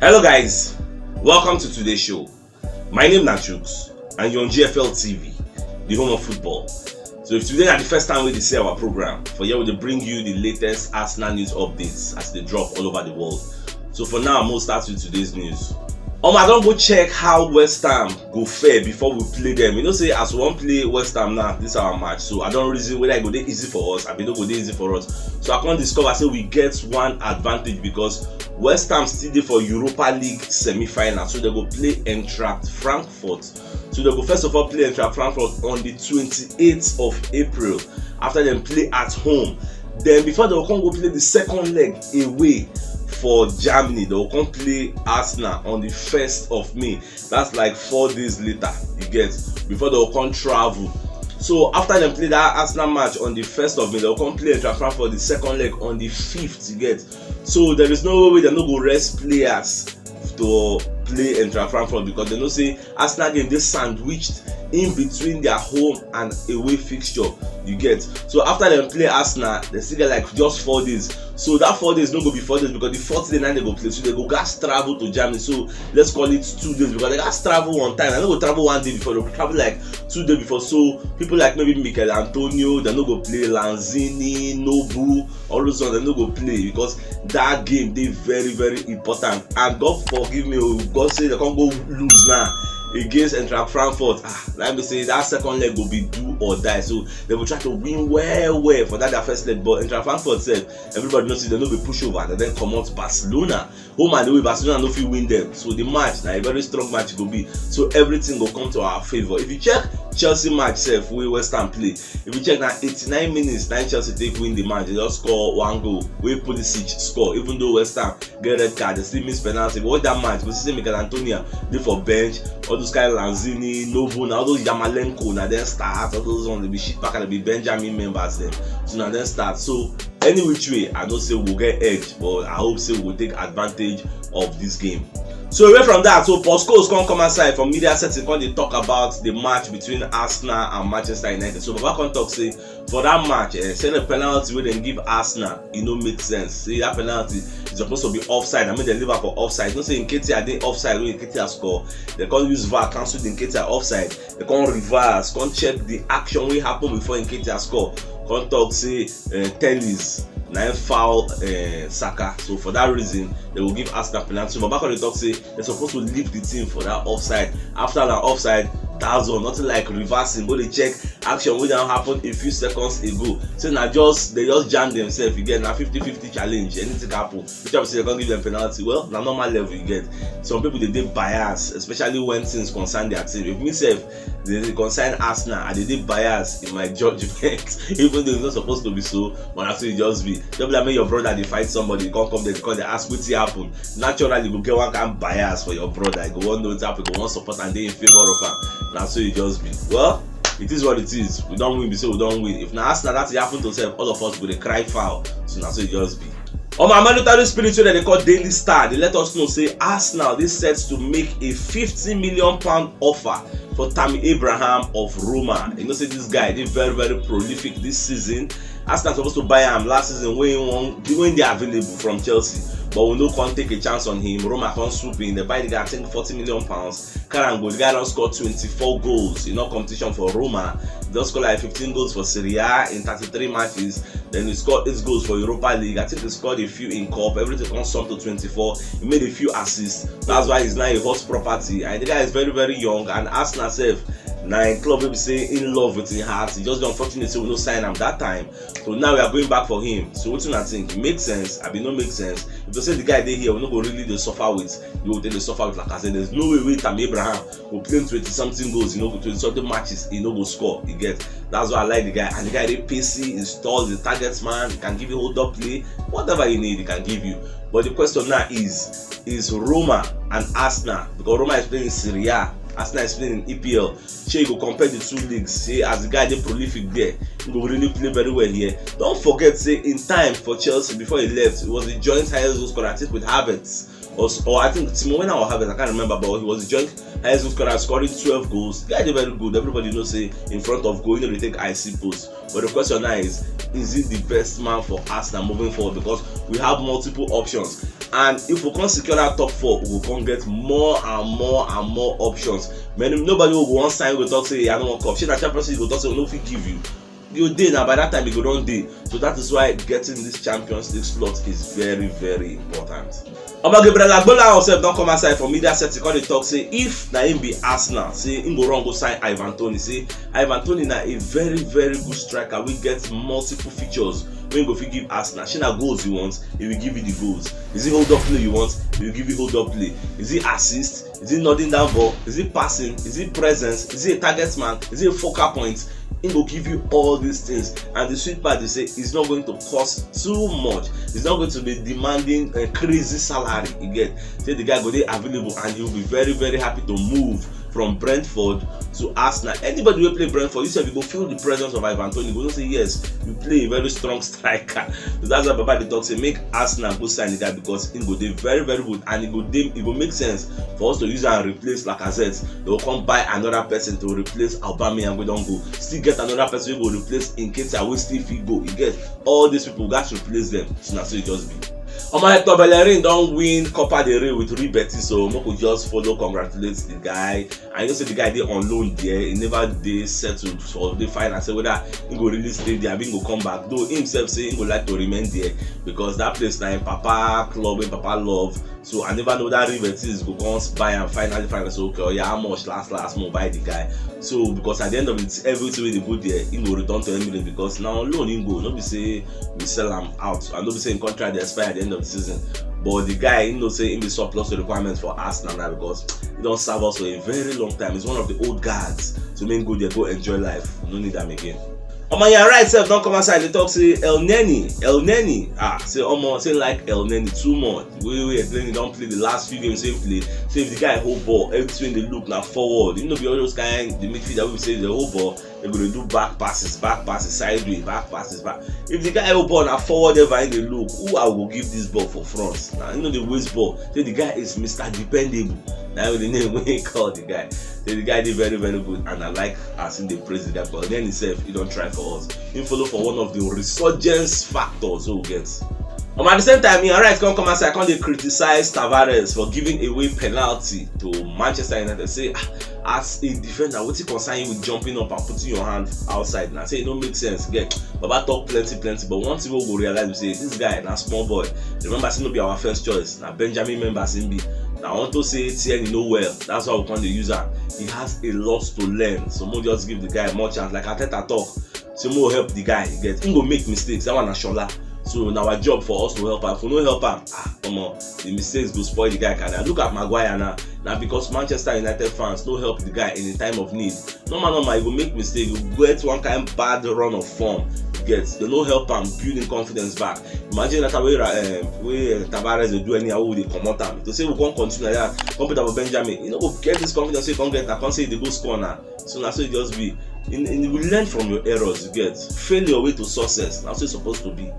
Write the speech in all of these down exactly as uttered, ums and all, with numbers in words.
Hello guys, welcome to today's show. My name na Chuks and you're on G F L T V, the home of football. So if today na the first time we dey see our program, for here we dey bring you the latest Arsenal news updates as they drop all over the world. So for now, we'll start with today's news. Um, I don go check how West Ham go fare before we play them. You know say as we wan play West Ham now, this our match. So I don reason whether e go dey easy for us, abi e no go dey easy for us. So I come discover say we get one advantage because West Ham still dey for Europa League semi-final. So they go play Eintracht Frankfurt. So they go first of all play Eintracht Frankfurt on the twenty-eighth of April after dem play at home. Then before they go come go play the second leg away for Germany, they go come play Arsenal on the first of May. That's like four days later, you get, before they go come travel. So after dem play that Arsenal match on the first of May, they go come play Eintracht Frankfurt the second leg on the fifth, you get. So there is no way dem no go rest players to play Eintracht Frankfurt because they know say Arsenal game dey sandwiched in between their home and away fixture, you get. So after dem play Arsenal, they still get like just four days. So that four days no go be four days because the fourth day na dem go play. So they go gats travel to Germany. So let's call it two days because they gats travel on time. They no go travel one day before, they go travel like two days before. So people like maybe Michail Antonio, they no go play. Lanzini, Noble, all those ones, they no go play because that game dey very, very important. And God forgive me, oh, God say they come go lose now against Eintracht Frankfurt. Ah, like me say, that second leg go be do or die. So they will try to win well, well for that their first leg. But Eintracht Frankfurt sef, everybody know say they no be pushover. They then comot Barcelona. Home and away, Barcelona no fit win them. So the match na a very strong match e go be. So everything go come to our favour. If you check Chelsea match sef wey West Ham play, if you check na eighty-nine minutes na Chelsea take win the match. They just score one goal wey Pulisic score. Even though West Ham get red card, they still miss penalty. But watch that match, you go see say Michail Antonio dey for bench. All those kind Lanzini, Noble, na all those Yarmolenko, na dem start. All those ones dey be shit back and dey be Benjamin members dem. So na dem start. So any which way, I know say we go get edge, but I hope say we go take advantage of this game. So away from that, so Paul Scholes come come outside for media setting, come dey talk about the match between Arsenal and Manchester United. So Baba come talk say for that match, eh, say the penalty wey dem give Arsenal, e no make sense. Say that penalty is supposed to be offside. I mean, they leave am for offside. You know say Nketiah dey offside wey Nketiah score. They come use VAR cancel the Nketiah offside. They come reverse, come check the action wey happen before Nketiah score. Come talk say uh, Telles na him foul uh, Saka. So for that reason, they will give Arsenal penalty. So Baba come dey talk say they supposed to leave the team for that offside. After that offside, that's all. Nothing like reversing. Go dey check action wey don happen a few seconds ago. Say na just they just jam themselves again. Na fifty fifty challenge. Anything happen, which I say they come give them penalty. Well, na normal level you get. Some people dey dey bias, especially when things concern their team. If me sef dey dey concern Arsenal, I dey dey bias in my judgment, even though it's not supposed to be so, but na so e just be. Just be like make your brother dey fight somebody, you come come there because they ask wetin happen. Naturally, you go get one kind bias for your brother. You go wan know wetin happen, you go wan support and dey in favour of am. Na so e just be. Well, it is what it is. We don win, be say we don win. If na Arsenal that thing happen to sef, all of us go dey cry foul. So na so e just be. On my monetary spirit wey dem dey call Daily Star, dey let us know say Arsenal dey set to make a fifty million pound offer for Tammy Abraham of Roma. You know say this guy dey very, very prolific this season. Arsenal supposed to buy am last season when he won, when they available from Chelsea, but we no come take a chance on him. Roma come swoop in, they buy the guy, I think, forty million pounds. Carry am go, the guy don score twenty-four goals in all competition for Roma. He don score like fifteen goals for Serie A in thirty-three matches. Then he scored eight goals for Europa League. I think he scored a few in cup. Everything come sum to twenty-four. He made a few assists. That's why he's now a hot property. And the guy is very, very young. And Arsenal sef, na a club wey be say in love with him heart. He just dey unfortunate say we no sign am that time. So now we are going back for him. So wetin una think? E make sense? Abi no make sense? If you say the guy dey here, we no go really dey suffer with. You go dey suffer with Lacazette. There's no way wey Tammy Abraham go play twenty something goals, you know, twenty something matches, he no go score. You get? That's why I like the guy. And the guy dey pacey, he's tall, he's a target man, he can give you hold up play, whatever you need, he can give you. But the question now is, is Roma and Arsenal, because Roma is playing in Serie A, Arsenal is playing in E P L. Shey you go compare the two leagues? Say as the guy dey prolific there, he go really play very well here. Don't forget say in time for Chelsea before he left, he was the joint highest goal scorer, I think, with Havertz. Or, or I think Timo Werner or Havertz, I can't remember, but he was the joint highest goal scorer, scoring twelve goals. The guy dey very good. Everybody knows say in front of goal, you know they take I C post. But the question now is, is it the best man for Arsenal moving forward? Because we have multiple options. And if we can secure that top four, we can get more and more and more options. Many, nobody will go on sign, go talk say, "I don't want cup." Shey na Champions League go talk say, "We no fit give you." You dey now, by that time, you go don dey. So that is why getting this Champions League slot is very, very important. Omo, Gabriel Agbonlahor sef don come outside for media setting, come dey talk say if na him be Arsenal, say him go run go sign Ivan Toney. Say Ivan Toney na a very, very good striker wey get multiple features wey him go fit give Arsenal. Shey na goals you want? He will give you the goals. Is it hold up play you want? He will give you hold up play. Is it assist? Is it nodding down ball? Is it passing? Is it presence? Is it a target man? Is it a focal point? He go give you all these things, and the sweet part is say it's not going to cost too much. It's not going to be demanding a crazy salary. You get, say the guy go dey available, and you'll be very, very happy to move from Brentford to Arsenal. Anybody wey play Brentford, you sef, you go feel the presence of Ivan Toney. You go know say yes, you play a very strong striker. So that's why Baba dey talk say make Arsenal go sign the guy, because he go dey very, very good, and he go dey, he go make sense for us to use and replace Lacazette. They will come buy another person to replace Aubameyang wey don go. Still get another person wey go replace Nketiah wey still fit go. You get, all these people, we gats replace them. So na so e just be. Omo, Hector Bellerin don win Copa del Rey with Real Betis, so make we just follow congratulate the guy. I know say the guy dey on loan there, he never dey settled for the final, say whether he go really stay there, abi he go come back. Though himself say he go like to remain there, because that place na him papa club, him papa love. So I never know that Real Betis go come buy am finally, finally. So okay, oh yeah, how much? Last, last, mo buy the guy. So because at the end of it, everything wey dey go there, he go return to Emirates, because na on loan he go. No be say we sell am out. I no be say him contract dey expire at the end of the season. But the guy, he know say he be surplus to requirements for Arsenal now, because he don serve us for a very long time. He's one of the old guards. So make him go there, go enjoy life. No need am again. Omo, yeah, right sef don come outside dey talk say Elneny, Elneny, ah, say omo, say like Elneny too much. Wey, wey Elneny don play the last few games wey he play. Say if the guy hold ball, everything dey look na forward. You know, be all those kind, the midfielder wey be say they hold ball, they go dey do back passes, back passes, sideways, back passes, back. If the guy hold ball na forward ever, he dey look, who I go give this ball for front? Na, you know, the waste ball. Say the guy is Mister Dependable. Na the name wey he call the guy. Say the guy dey very, very good, and I like as he dey praise the guy, but then himself, he don try for us. He follow for one of the resurgence factors wey we get. Um, at the same time, Ian Wright come come outside, come dey criticize Tavares for giving away penalty to Manchester United. Say, ah, as a defender, wetin concern you with jumping up and putting your hand outside? Na say e no make sense. Get, Baba talk plenty, plenty, but one thing we go realize be say this guy na small boy. Remember say no be our first choice. Na Benjamin members him be. Na unto say Tierney no well, that's why we come dey use am. He has a lot to learn. So mo just give the guy more chance. Like Arteta talk, say mo help the guy. You get, he go make mistakes. That one na Shola. So na our job for us to help am. If we no help am, ah, come on, the mistakes go spoil the guy career. Look at Maguire now. Na because Manchester United fans no help the guy in the time of need. Normal, normal, you go make mistake, you get one kind bad run of form. You get, they no help am build him confidence back. Imagine that way, um, wey, uh, Tavares dey do anyhow, wey dey comot am. To say we come continue like that, come put am for Benjamin, you no go get this confidence wey you come get. I come say you dey go score now. So na so e just be. In, in, you learn from your errors. You get, failure way to success. Na so e suppose to be.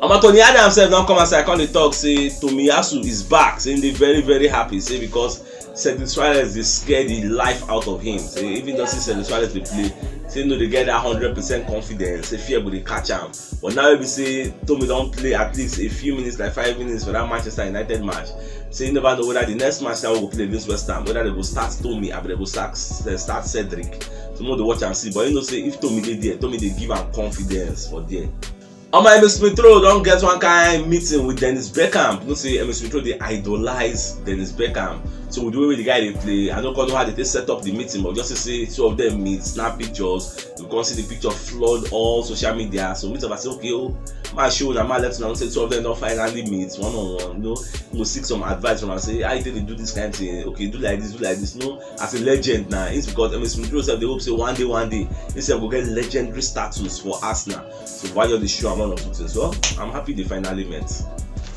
Omo, Tony Adams sef don come outside, come dey talk say Tomiyasu is back. Say he dey very, very happy. Say because Cedric Soares dey scare the life out of him. Say even though say Cedric Soares dey play, say no dey get that hundred percent confidence. Say fear go dey catch am. But now we be say Tommy don play at least a few minutes, like five minutes for that Manchester United match. Say you never know whether the next match that we go play against West Ham, whether they go start Tommy, abi they go start, eh, start Cedric. So mo dey watch and see. But you know say if Tommy dey there, Tommy dey give am confidence for there. Omo, Emile Smith Rowe don get one kind meeting with Dennis Bergkamp. You know say Emile Smith Rowe dey idolize Dennis Bergkamp. So with the way the guy dey play, I no come know how they take set up the meeting, but just say two of them meet, snap pictures. You come see the picture flood all social media. So meet up, I say, okay, oh, my show na my left now. Say two of them don finally meet one on one. You know, you go seek some advice from am. Say, how you take dey do this kind thing? Okay, do like this, do like this. No, as a legend now, it's because Emile Smith Rowe sef dey hope say one day, one day, he sef go get legendary status for Arsenal. So why just dey show am one or two things? Well, I'm happy they finally met.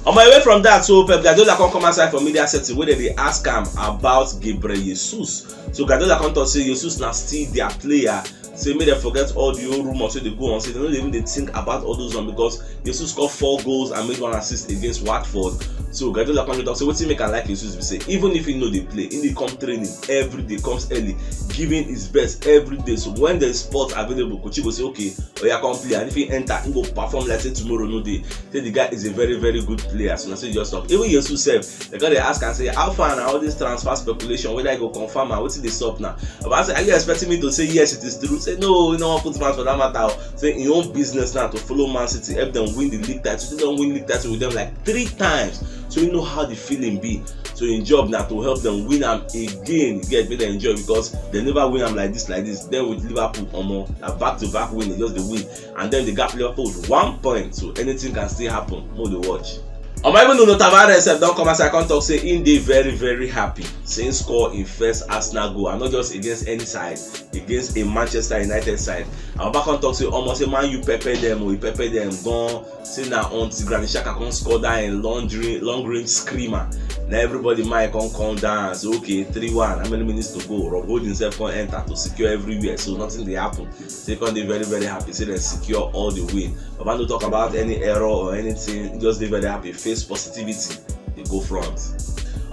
Omo, away from that, so Pep Guardiola come come outside for media setting wey they dey ask am about Gabriel Jesus. So Guardiola come talk say Jesus na still their player. Say make dem forget all the old rumors wey dey go on. Say they no dey even dey think about all those ones, because Jesus scored four goals and made one assist against Watford. So Guardiola come talk say wetin make am like Jesus be say even if he no dey play, he dey come training every day, comes early, giving his best every day. So when there is spot available, Kochi go say, "Okay, oya, come play," and if he enter, he go perform like say tomorrow no dey. Say the guy is a very, very good player. So na so he just talk. Even Jesus sef, they come dey ask am say, "How far na all this transfer speculation, whether he go confirm am, wetin dey sup now?" Baba say, "Are you expecting me to say yes, it is true?" Say no, he no wan put mouth for that matter o. Say him own business now to follow Man City, help them win the league title. He don win league title with them like three times, so he know how the feeling be. So him job na to help them win am again, get, make dem enjoy, because they never win am like this, like this. Then with Liverpool, omo, na back to back win, they just dey win. And then they gap Liverpool with one point, so anything can still happen. Make we dey watch. Omo, even Nuno Tavares sef don come outside come talk say he dey very, very happy say he score him first Arsenal goal, and not just against any side, against a Manchester United side. And Baba come talk say, "Omo, say Man U pepper them o, he pepper them gan." Say na until Granit Xhaka come score that in long range, long range screamer, na everybody mind come come down. So okay, three one, how many minutes to go? Rob Holding sef come enter to secure everywhere, so nothing dey happen. Say come dey very, very happy say dem secure all the win. Baba no talk about any error or anything, just dey very happy, face positivity, dey go front.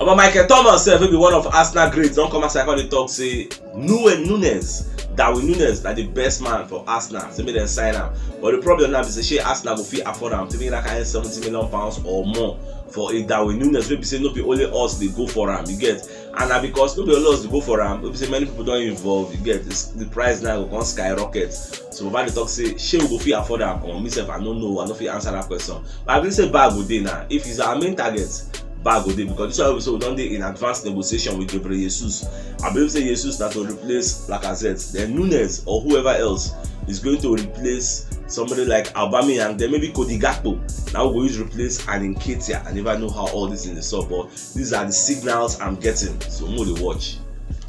Omo, Michael Thomas sef, wey be one of Arsenal greats, don come outside come dey talk say Nue Nunez, Darwin Nunez, na the best man for Arsenal, say make dem sign am. But the problem now be say shey Arsenal go fit afford am, say make that kind seventy million pounds or more for a Darwin Nunez wey be say no be only us dey go for am, you get. And na because no be only us dey go for am, wey be say many people don involve, you get, the price now go come skyrocket. So Baba dey talk say shey we go fit afford am? Omo, me sef, I no know, I no fit answer that question. But I believe say bar go dey now. If he's our main target, bar go dey, because this one wey be say we don dey in advanced negotiation with Gabriel Jesus. I believe say Jesus na to replace Lacazette, then Nunez or whoever else is going to replace somebody like Aubameyang, then maybe Cody Gakpo. Now we go use replace and Nketiah. I never know how all this thing dey sup, but these are the signals I'm getting. So make we dey watch.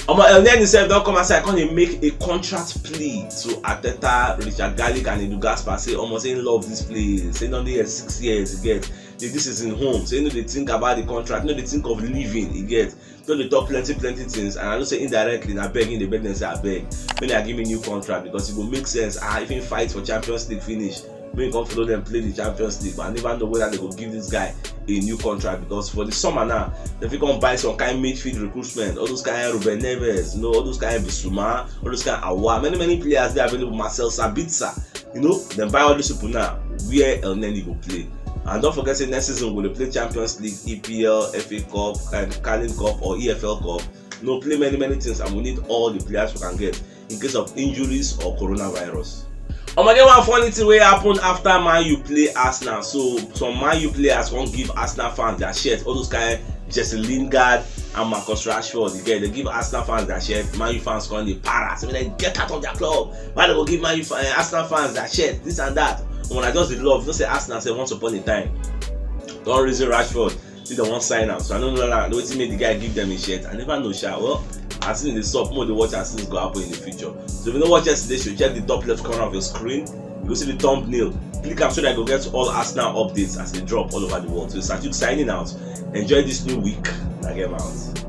Omo, El Neni sef don come outside come dey make a contract plea to Arteta, Richard Garlick and Edu Gaspar, say omo, say he love this place, say he don dey here six years, you get. Say this is him home, say he no dey think about the contract, he no dey think of leaving, you get. Don dey talk plenty, plenty things, and I know say indirectly na beg him dey beg dem say, "Abeg, make una give me new contract, because e go make sense, ah, if he fight for Champions League finish, make he come follow dem play the Champions League." But I never know whether they go give this guy a new contract, because for the summer now, they fit come buy some kind midfield recruitment, all those kind Ruben Neves, you know, all those kind Bissouma, all those kind Aouar, many, many players dey available, Marcel Sabitzer, you know, dem buy all these people now, where El Neni go play? And don't forget say next season we go dey play Champions League, E P L, F A Cup, and Carling Cup or E F L Cup. No, play many, many things, and we need all the players we can get in case of injuries or coronavirus. Omo, get one funny thing wey happen after Man U play Arsenal. So some Man U players come give Arsenal fans their shirt, all those kind Jesse Lingard and Marcus Rashford. You get, they give Arsenal fans their shirt. Man U fans come dey para, say make dem get out of their club. Why they go give Man U fa- eh, Arsenal fans their shirt? This and that. When I just dey love, you know say Arsenal say once upon a time don reason Rashford, see dem wan sign am. So I no know like wetin make the guy give dem his shirt. I never know sha. Well, as things dey sup, make we dey watch as things go happen in the future. So if you no watch yesterday show, check the top left corner of your screen. You go see the thumbnail. Click am so that you go get all Arsenal updates as they drop all over the world. So Satuk signing out. Enjoy this new week. Na get out.